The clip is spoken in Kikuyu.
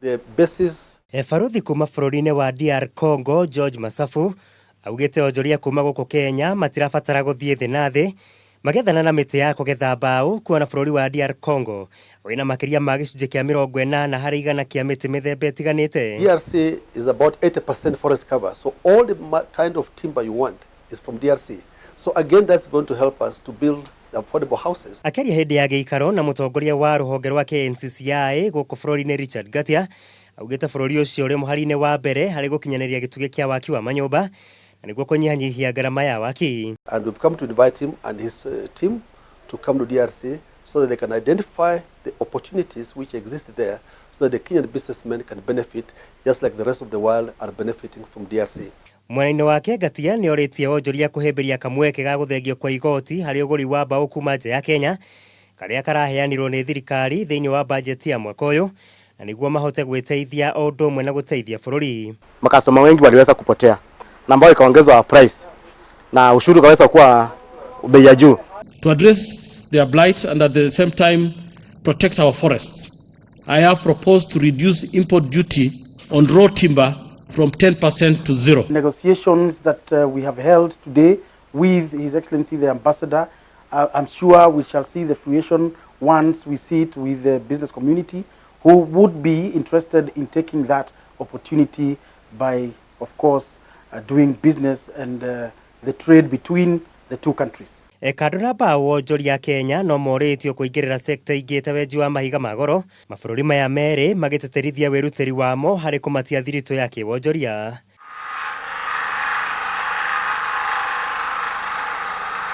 The basis Barũthi kuma bũrũri-inĩ wa DR Congo George Masafu augĩte onjoria kuma gũkũ Kenya matirabatara gũthiĩ thĩ na thĩ magĩethana na mĩtĩ ya kũgetha mbaũ kuona bũrũri wa DR Congo wĩna makĩria ma gĩcunjĩ kĩa 80% kĩa mĩtĩ mĩthemba ĩtiganĩte. DRC is about 80% forest cover. So all the kind of timber you want is from DRC. So again, that's going to help us to build the affordable houses. Akĩaria hĩndĩ ya gĩikaro na mũtongoria wa rũhonge rwa KNCCI gũkũ bũrũri-inĩ Richard Ngatia augĩte bũrũri ũcio ũrĩ mũhari-inĩ wa mbere harĩ gũkinyanĩria gĩtugĩ kĩa waki wa manyũmba na nĩguo kũnyihanyihia ngarama ya waki. And we've come to invite him and his team to come to DRC so that they can identify the opportunities which exist there so that the Kenyan businessmen can benefit just like the rest of the world are benefiting from DRC. Mwena-inĩ wake Ngatia nĩ orĩtie onjoria kũhĩmbĩria kamweke ga gũthengio kwa igoti harĩ ũgũri wa mbaũ kuma nja ya Kenya karĩa karaheanirwo nĩ thirikari thĩinĩ wa bajeti ya mwaka ũyũ na nĩguo mahote gwĩteithia o ũndũ ũmwe na gũteithia bũrũri. Makastoma wengi waliweza kupotea na ambao ikaongezwa price na ushuru ukaweza kuwa bei ya juu. To address their blight and at the same time protect our forests, I have proposed to reduce import duty on raw timber from 10% to zero. Negotiations that we have held today with His Excellency the Ambassador, I'm sure we shall see the fruition once we sit with the business community who would be interested in taking that opportunity by, of course, doing business and the trade between the two countries. Kando na mbaũ, wonjoria a Kenya no morĩtio kũingĩrĩra sekta ingĩ ta wenji wa mahiga ma goro, mabũrũri maya merĩ magĩtĩtĩrithia wĩrutĩri wamo harĩ kũmatia thiritũ ya kĩwonjoria.